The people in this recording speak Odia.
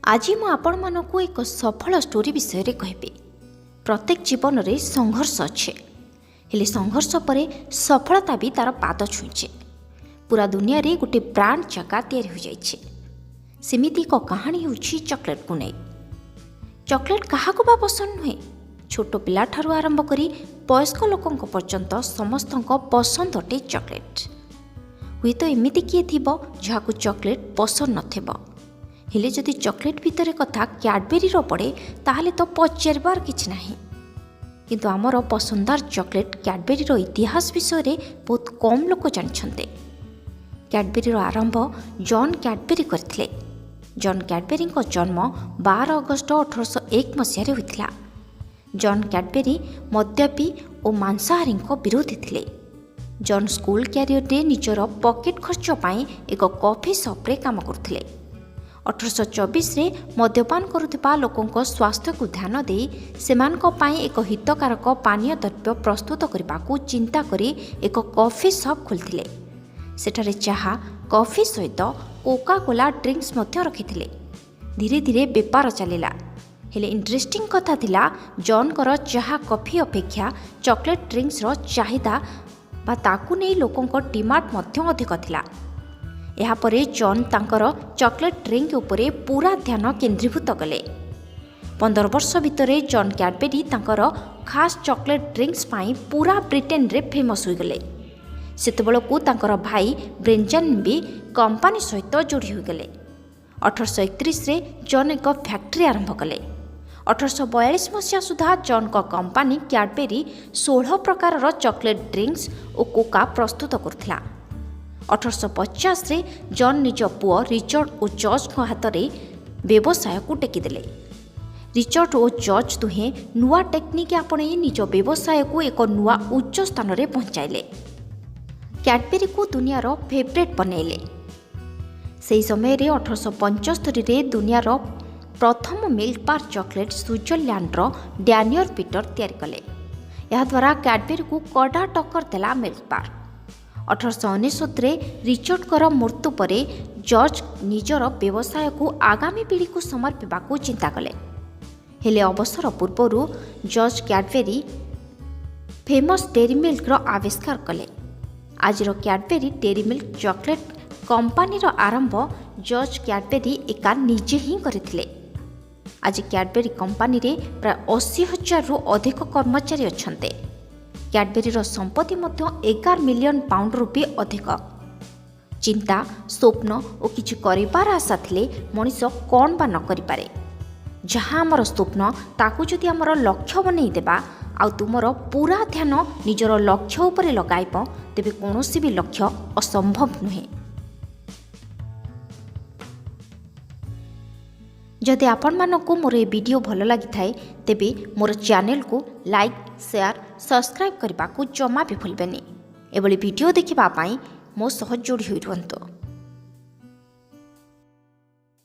ଆଜି ମୁଁ ଆପଣମାନଙ୍କୁ ଏକ ସଫଳ ଷ୍ଟୋରି ବିଷୟରେ କହିବି। ପ୍ରତ୍ୟେକ ଜୀବନରେ ସଂଘର୍ଷ ଅଛି, ହେଲେ ସଂଘର୍ଷ ପରେ ସଫଳତା ବି ତା'ର ପାଦ ଛୁଇଁଛି। ପୁରା ଦୁନିଆରେ ଗୋଟେ ବ୍ରାଣ୍ଡ ଜାଗା ତିଆରି ହୋଇଯାଇଛି। ସେମିତି ଏକ କାହାଣୀ ହେଉଛି ଚକୋଲେଟ୍କୁ ନେଇ। ଚକୋଲେଟ୍ କାହାକୁ ବା ପସନ୍ଦ ନୁହେଁ? ଛୋଟ ପିଲାଠାରୁ ଆରମ୍ଭ କରି ବୟସ୍କ ଲୋକଙ୍କ ପର୍ଯ୍ୟନ୍ତ ସମସ୍ତଙ୍କ ପସନ୍ଦ ଅଟେ ଚକୋଲେଟ୍। ହୁଏତ ଏମିତି କିଏ ଥିବ ଯାହାକୁ ଚକୋଲେଟ୍ ପସନ୍ଦ ନଥିବ, ହେଲେ ଯଦି ଚକୋଲେଟ୍ ଭିତରେ କଥା କ୍ୟାଡ଼ବେରୀର ପଡ଼େ, ତାହେଲେ ତ ପଚାରିବାର କିଛି ନାହିଁ। କିନ୍ତୁ ଆମର ପସନ୍ଦାର ଚକୋଲେଟ୍ କ୍ୟାଡ଼ବେରୀର ଇତିହାସ ବିଷୟରେ ବହୁତ କମ୍ ଲୋକ ଜାଣିଛନ୍ତି। କ୍ୟାଡ଼ବେରୀର ଆରମ୍ଭ ଜନ୍ କ୍ୟାଡ଼ବେରୀ କରିଥିଲେ। ଜନ୍ କ୍ୟାଡ଼ବେରୀଙ୍କ ଜନ୍ମ 12 ଅଗଷ୍ଟ 1801 ମସିହାରେ ହୋଇଥିଲା। ଜନ୍ କ୍ୟାଡ଼ବେରୀ ମଦ୍ୟପୀ ଓ ମାଂସାହାରୀଙ୍କ ବିରୋଧୀ ଥିଲେ। ଜନ୍ ସ୍କୁଲ କ୍ୟାରିୟରରେ ନିଜର ପକେଟ୍ ଖର୍ଚ୍ଚ ପାଇଁ ଏକ କଫି ସପ୍ରେ କାମ କରୁଥିଲେ। 1824ରେ ମଦ୍ୟପାନ କରୁଥିବା ଲୋକଙ୍କ ସ୍ୱାସ୍ଥ୍ୟକୁ ଧ୍ୟାନ ଦେଇ ସେମାନଙ୍କ ପାଇଁ ଏକ ହିତକାରକ ପାନୀୟ ଦ୍ରବ୍ୟ ପ୍ରସ୍ତୁତ କରିବାକୁ ଚିନ୍ତା କରି ଏକ କଫି ସପ୍ ଖୋଲିଥିଲେ। ସେଠାରେ ଚାହା, କଫି ସହିତ କୋକା କୋଲା ଡ୍ରିଙ୍କସ୍ ମଧ୍ୟ ରଖିଥିଲେ। ଧୀରେ ଧୀରେ ବେପାର ଚାଲିଲା। ହେଲେ ଇଣ୍ଟରେଷ୍ଟିଂ କଥା ଥିଲା, ଜନ୍ଙ୍କର ଚାହା କଫି ଅପେକ୍ଷା ଚକୋଲେଟ୍ ଡ୍ରିଙ୍କସର ଚାହିଦା ବା ତାକୁ ନେଇ ଲୋକଙ୍କ ଡିମାଣ୍ଡ ମଧ୍ୟ ଅଧିକ ଥିଲା। ଏହାପରେ ଜନ୍ ତାଙ୍କର ଚକୋଲେଟ୍ ଡ୍ରିଙ୍କ ଉପରେ ପୁରା ଧ୍ୟାନ କେନ୍ଦ୍ରୀଭୂତ କଲେ। 15 ବର୍ଷ ଭିତରେ ଜନ୍ କ୍ୟାଡ଼ବେରୀ ତାଙ୍କର ଖାସ୍ ଚକୋଲେଟ୍ ଡ୍ରିଙ୍କସ୍ ପାଇଁ ପୁରା ବ୍ରିଟେନରେ ଫେମସ୍ ହୋଇଗଲେ। ସେତେବେଳକୁ ତାଙ୍କର ଭାଇ ବେଞ୍ଜାମିନ୍ ବି କମ୍ପାନୀ ସହିତ ଯୋଡ଼ି ହୋଇଗଲେ। 1831ରେ ଜନ୍ ଏକ ଫ୍ୟାକ୍ଟ୍ରି ଆରମ୍ଭ କଲେ। 1842 ମସିହା ସୁଦ୍ଧା ଜନ୍ଙ୍କ କମ୍ପାନୀ କ୍ୟାଡ଼ବେରୀ 16 ପ୍ରକାରର ଚକୋଲେଟ୍ ଡ୍ରିଙ୍କସ୍ ଓ କୋକା ପ୍ରସ୍ତୁତ କରୁଥିଲା। 1850ରେ ଜନ୍ ନିଜ ପୁଅ ରିଚର୍ଡ ଓ ଜର୍ଜଙ୍କ ହାତରେ ବ୍ୟବସାୟକୁ ଟେକିଦେଲେ। ରିଚର୍ଡ ଓ ଜର୍ଜ ଦୁହେଁ ନୂଆ ଟେକ୍ନିକ୍ ଆପଣେଇ ନିଜ ବ୍ୟବସାୟକୁ ଏକ ନୂଆ ଉଚ୍ଚ ସ୍ଥାନରେ ପହଞ୍ଚାଇଲେ। କ୍ୟାଡ଼ବେରୀକୁ ଦୁନିଆର ଫେଭରେଟ୍ ବନେଇଲେ। ସେହି ସମୟରେ 1875ରେ ଦୁନିଆର ପ୍ରଥମ ମିଲ୍କ ବାର୍ ଚକୋଲେଟ୍ ସୁଇଜରଲ୍ୟାଣ୍ଡର ଡ୍ୟାନିୟଲ ପିଟର ତିଆରି କଲେ। ଏହାଦ୍ୱାରା କ୍ୟାଡ଼ବେରୀକୁ କଡ଼ା ଟକ୍କର ଦେଲା ମିଲ୍କ ବାର୍। 1899ରେ ରିଚର୍ଡଙ୍କର ମୃତ୍ୟୁ ପରେ ଜର୍ଜ ନିଜର ବ୍ୟବସାୟକୁ ଆଗାମୀ ପିଢ଼ିକୁ ସମର୍ପିବାକୁ ଚିନ୍ତା କଲେ। ହେଲେ ଅବସର ପୂର୍ବରୁ ଜର୍ଜ କ୍ୟାଡ଼ବେରୀ ଫେମସ୍ ଡେରି ମିଲ୍କର ଆବିଷ୍କାର କଲେ। ଆଜିର କ୍ୟାଡ଼ବେରୀ ଡେରି ମିଲ୍କ ଚକୋଲେଟ୍ କମ୍ପାନୀର ଆରମ୍ଭ ଜର୍ଜ କ୍ୟାଡ଼ବେରୀ ଏକା ନିଜେ ହିଁ କରିଥିଲେ। ଆଜି କ୍ୟାଡ଼ବେରୀ କମ୍ପାନୀରେ ପ୍ରାୟ 80,000ରୁ ଅଧିକ କର୍ମଚାରୀ ଅଛନ୍ତି। କ୍ୟାଡ଼ବେରୀର ସମ୍ପତ୍ତି ମଧ୍ୟ 11 ମିଲିୟନ ପାଉଣ୍ଡରୁ ବି ଅଧିକ। ଚିନ୍ତା, ସ୍ୱପ୍ନ ଓ କିଛି କରିବାର ଆଶା ଥିଲେ ମଣିଷ କ'ଣ ବା ନ କରିପାରେ? ଯାହା ଆମର ସ୍ୱପ୍ନ, ତାକୁ ଯଦି ଆମର ଲକ୍ଷ୍ୟ ବନେଇଦେବା ଆଉ ତୁମର ପୁରା ଧ୍ୟାନ ନିଜର ଲକ୍ଷ୍ୟ ଉପରେ ଲଗାଇବ, ତେବେ କୌଣସି ବି ଲକ୍ଷ୍ୟ ଅସମ୍ଭବ ନୁହେଁ। ଯଦି ଆପଣମାନଙ୍କୁ ମୋର ଏ ଭିଡ଼ିଓ ଭଲ ଲାଗିଥାଏ, ତେବେ ମୋର ଚ୍ୟାନେଲକୁ ଲାଇକ୍, ସେୟାର, ସବସ୍କ୍ରାଇବ୍ କରିବାକୁ ଜମା ବି ଭୁଲିବେନି। ଏଭଳି ଭିଡ଼ିଓ ଦେଖିବା ପାଇଁ ମୋ ସହ ଯୋଡ଼ି ହୋଇ ରୁହନ୍ତୁ।